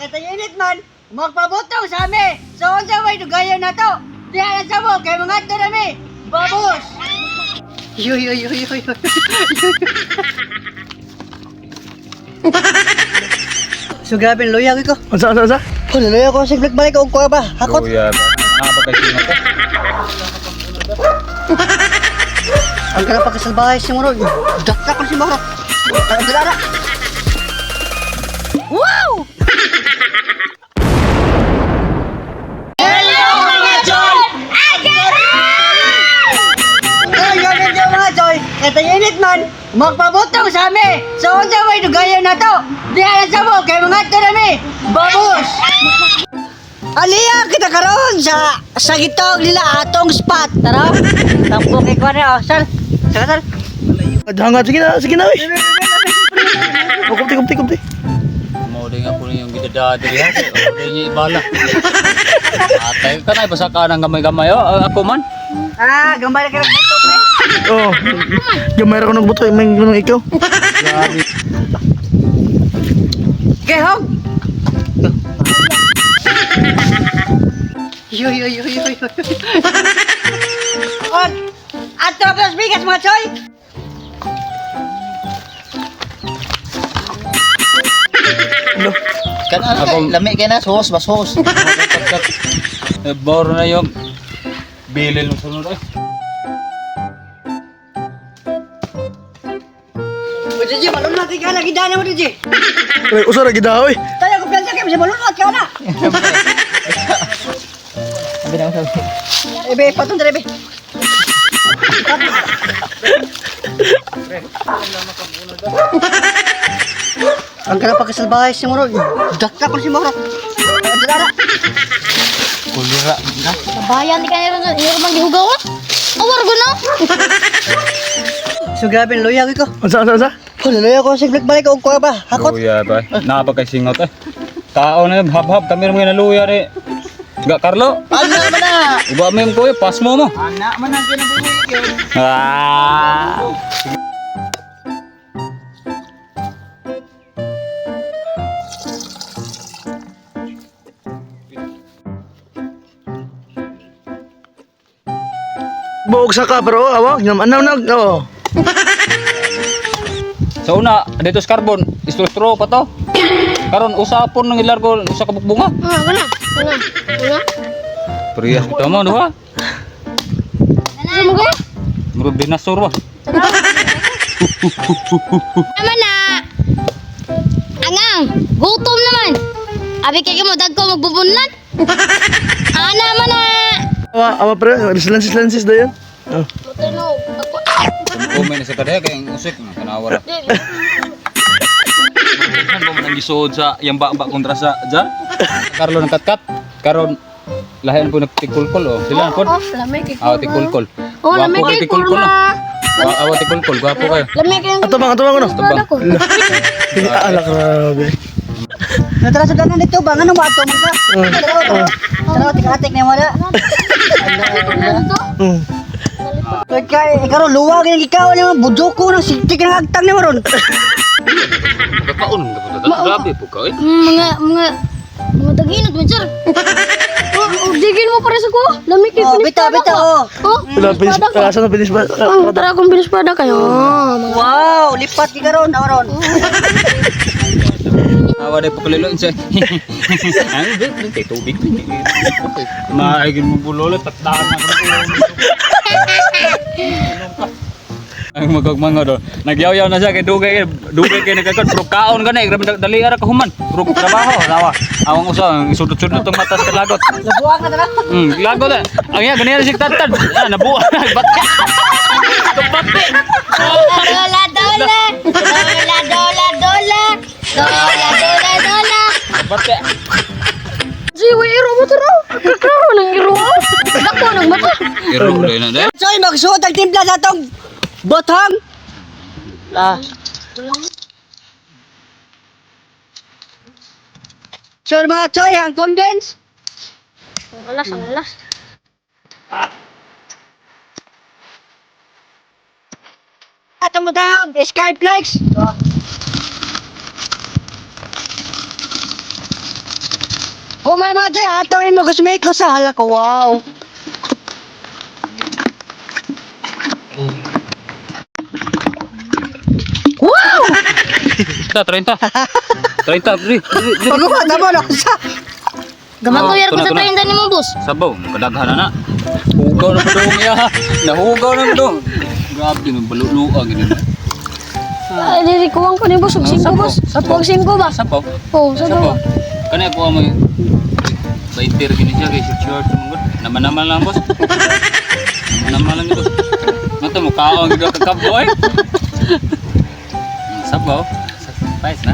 Katayinit man, magpabutong sa ami. So unsa may dugayon na to? Diha na sa mo kay mga to nami. Babos. Yo yo yo yo yo. So grabe luya ko. Unsa, unsa, unsa? Oh, luya ko sig balik og kuha ba? Hakot. Luya ba? Ah, baka sino ka? Ang kana pagkasalbahay si Moro. Dakta ko si Moro. Ang dala. Wow! Hello mga Joy! Ay, ganun dyan mga Joy! Katayinit man, magpabutong sa ami! So, unsa may dugayon na to? Diha na sa mo, kay mga to nami! Babos! Aliya kita karon sa gitog nila atong spot. Tara. Tampo kay kuan oh, sal. Sal sal. Hangat, sige na, uy. Oh, kumti, kumti, kumti. Mo din nga po yung gidada diri ha. O din niya ibala. Atay ka na basta ka nang gamay-gamay oh. Ako man. Ah, gamay ka ng buto pre. Oh, gamay ra ko nagbuto, may ganun ikaw. Grabe. Okay, hog. Yo yo yo yo yo. On. Ato ka bigas mga choy. Kana Ako- lami kay na sos ba sos. Eh, Boro na yung bilil ng sunod ay. O DJ, malunod ka lagi dana mo DJ. Uy, usa ra gid oy. Tayo kumpiyansa kay malunod ka na. Sabi na ko sabi. Ebe, patong dire be. Ang kana pagkasalbahay si Moro. Dakta ko si Moro. Ang dala. Kulira. Bayan di ka nila iyo mang gihugaw ah. Awar ko na. So grabe luya ko. Unsa, unsa, unsa? Oh, luya ko sig balik og kuha ba. Hakot. Luya ba? Napa kay singot eh. Tao na yung hab-hab kami mga naluya ri. Ga Carlo, Ana man na. uba mo yung kuya, pas mo mo. Ana man ang kinabuhi yun. Ah. Buog sa ka pero awag, nam anaw nag oh. Sa una, dito sa carbon, istro-stro pa to. Karon usapon ng ilargo usa ka bukbunga. Ah, kana. Kana. Kana. Priyas bitaw mo duha. Ano mo ko? Murag dinosaur ba? Naman na. Angang, gutom naman. Abi kay mo dagko magbubunlan. Ana man na. Awa, awa pre, lansis lansis dayon. Oh. Matunog. Ako. Kumain na sa kadaya kay ang usik na kanawa ra. Ano ba man ang gisuod sa yang ba kontra sa dyan? Carlo ng katkat. Karon lahi na po nagtikulkol oh. Sila na po. Oh, lamay kay. Awa tikulkol. Oh, lamay Gwapo kay tikulkol kurma. no. Awa tikulkol, gwapo kayo. Lamay kay. Ato bang, ato bang ano? Tabang. ko. Ala grabe. Natara sa danan dito ba ngano mo ato man ka? Tara, tara. Tara, tika-atik na wala. Kay kay ikaw luwag ni ikaw ni budok ko nang sigtik ng agtang ni ron. Kakaon ka po. Grabe po ka eh. Mga daginot man sir. Oh, oh, digin mo para sa ko. Lamay kay Oh, finish bitaw product bitaw. ko. Oh. Oh, Wala finish finish, product ko. asa na finish ba? Oh, tara akong finish product kayo. Oh, mga Wow, lipat ki karon ron. Awa dai pakulilo sa. Ano ba? Kay tubig. Maigin mo bulolo tatdaan na ko. Ang magagmango do. Nagyaw-yaw na siya kay dugay dugay kay nagkakot pero kaon gani grabe dali ara ka human. Pero trabaho lawa. Awang usa ang sudot-sudot tong mata sa lagot. Labuang na tara. Lagot na. Ang iya ganiya si tantad. Ah, nabuo na bat. Kabate. Dola, dola. Dola, dola, dola. Dola, dola, dola. Kabate. Si, way, iro mo tara. Klaro nang iro. Dako nang mata. Iro na dai. Soy magsuot ang timpla sa atong botong. Ah. So mga choy, ang condense. Ang alas, ang alas. Atong botong, Skyflex. Oh my mga Choy, ato rin mo gusto sa hala ko. Wow. Wow! 30. 30, pre. Pagkuha na mo na sa. Gamakuyar ko Tuna, sa tuna. 30 ni mo, boss. Sabaw, kadaghan na na. Hugaw na padong iya. Nahugaw na padong. Grabe no baluluag gini. Ay, dili kuwang ko ni boss og 5, boss. Sabaw. Og 5 ba? Sabaw. Oh, sabaw. Sabaw. Kani ko mo 20 gini siya kay short short mangod. Naman-naman lang boss. Naman lang boss. Nato mo kaon gid ka kaboy. Sabaw. Pais na.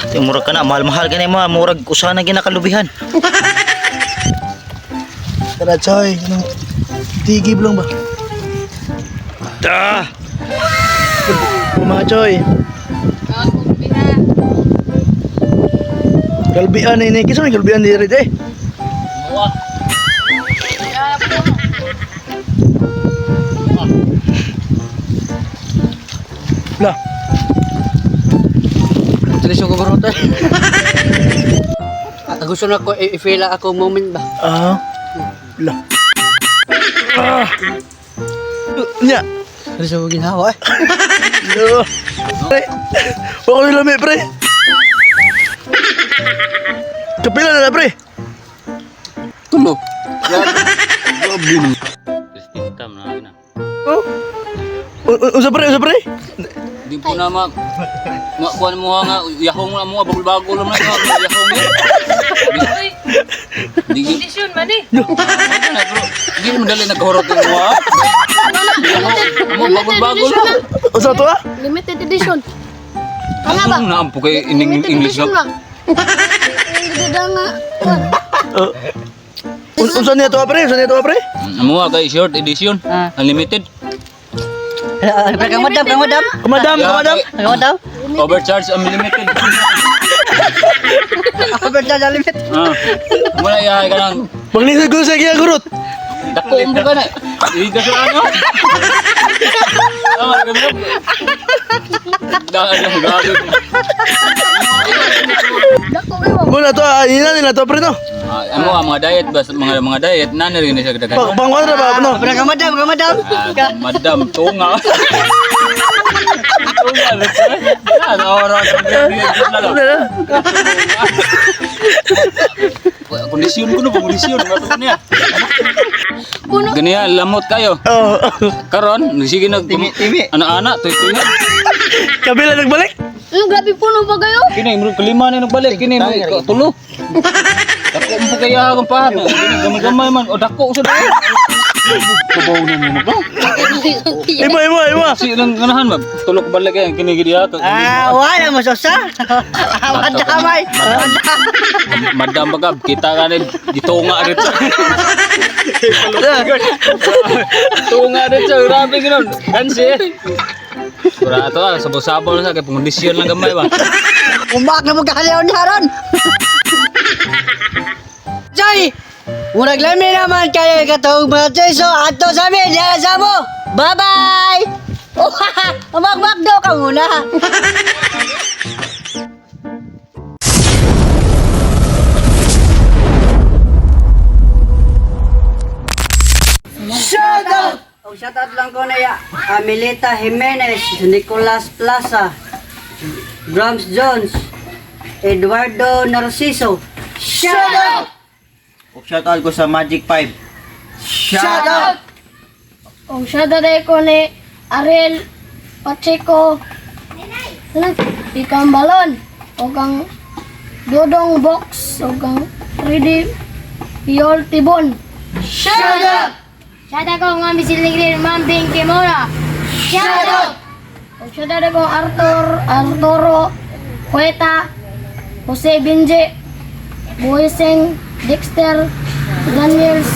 Ting murag ka na, mahal-mahal ka na mga murag usa na ginakalubihan. Tara, Choy. Anong tigib lang ba? Ta! O, mga Choy. Galbian ini, kinsa may galbian diri eh? Wa. Lah, Tulis ko guro to. Gusto na ko i-feel ako moment ba? ah. Lah. Ah. Nya. Tulis ko ginawa eh. No. Pre. Wa ko lami, pre. Kapila na na, pre. Tulo. Grabe no. Kristintam na na. Oh. Unsa pre, unsa pre? Di po na ma nga kuan mo nga yahong na mo bagol-bagol lang na nga, yahong yun. Di Kondisyon man eh. na bro. Di mo dali nagahurot yung mo ha. Yahong mo bagol-bagol lang. Unsa to ah? Limited edition. Ano ba? Ano na ampo kay ining Limited English edition lang. ba? Ang ganda nga. Oh. Unsa niya to ah, pre? Unsa niya to ah, pre? Amo kay short edition. Ah. Unlimited. Pre, kang madam, kang madam. Kamadam, kamadam. Kang madam. Overcharge unlimited. Ako ba sa limit? Ah. Wala yahay ka lang. Maglisod ko sa iya gurot. Dako mo ka na. Di ka sa ano? Ah, ganun. Dahil grabe. Dako kayo. Muna to ah, ina nila to pre no. Ah, amo ang mga diet ba mga mga diet na rin siya Pang kadagan. pangkuan ra ba no? Pre, kang madam, kang madam. Ah, madam tunga. Tunga let's. Ah, ora Ano na? Kondisyon ko no, kondisyon nga niya. Ganiya lamot kayo. Oh. Karon, sige nag Timi, timi. Ana-ana, tuy tuy. Kabila nagbalik. Ano, grabe puno ba kayo? Kini murag kalima ni nagbalik kini mo tulo. Dako mo kaya akong pahat. Kini gamay-gamay man o dako usod. Kubaw na mo ba? Imo imo imo. Si lang ganahan ba? Tulok balik kay kini gid ya. Ah, wala mo sosa. Madamay. Madam bagab kita ka ni gitunga dito. Tunga dito, grabe ginon. Kansi. Ura ato ah, sabo-sabo na sa kay pangkondisyon lang gamay ba. Umak na mo kakaliw ni Haron. Joy! Murag lami naman kayo katong mga Joy. So, ato sa amin, diyan sa mo. Bye-bye! Oh, umakmak daw ka muna. Shout out! Oh, shout out lang ko na ya. Amilita Jimenez, Nicolas Plaza, Grams Jones, Eduardo Narciso. Shout out! Ug shoutout ko sa Magic 5. Shout out! O siya dere ko ni Ariel Pacheco. Ano? Ikang balon. O kang Dodong Box. O kang 3D Piol Tibon. Shout out! Shout out ko nga Miss Ligrin, Ma'am Bing Kimura. Shout out! O shout out ko Arthur, Arturo, Cueta, Jose Benje, Boyseng, Dexter, Daniels.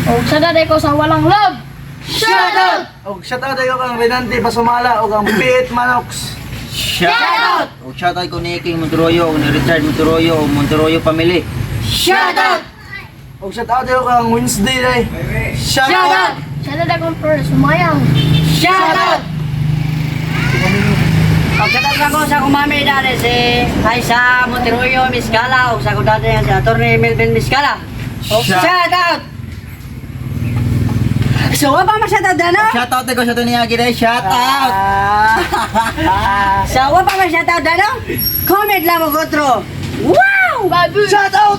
O shout out ko sa walang love. Shout out! Og shoutout ayo kang Renante Pasumala og ang Pete Manox. Shoutout! Ug shoutout ko ni King Monteroyo, ug ni Richard Monteroyo, ug Monteroyo family. Shout out! Og shoutout ayo kang Wednesday day. Shout out! Shout out akong first, Sumayang. Shout out! Mag-shoutout lang ko sa akong mami dali si Aisa Monteroyo Miscala o sa akong dati nga si Atty. Melvin Miscala. Shout out! So, wa pa ma-shoutout na, no? Shout out ko sa niya gid. Shout out. Ah. So, wa pa ma-shoutout na, no? Comment lang mo, Gotro. Wow! Babu. Shout out!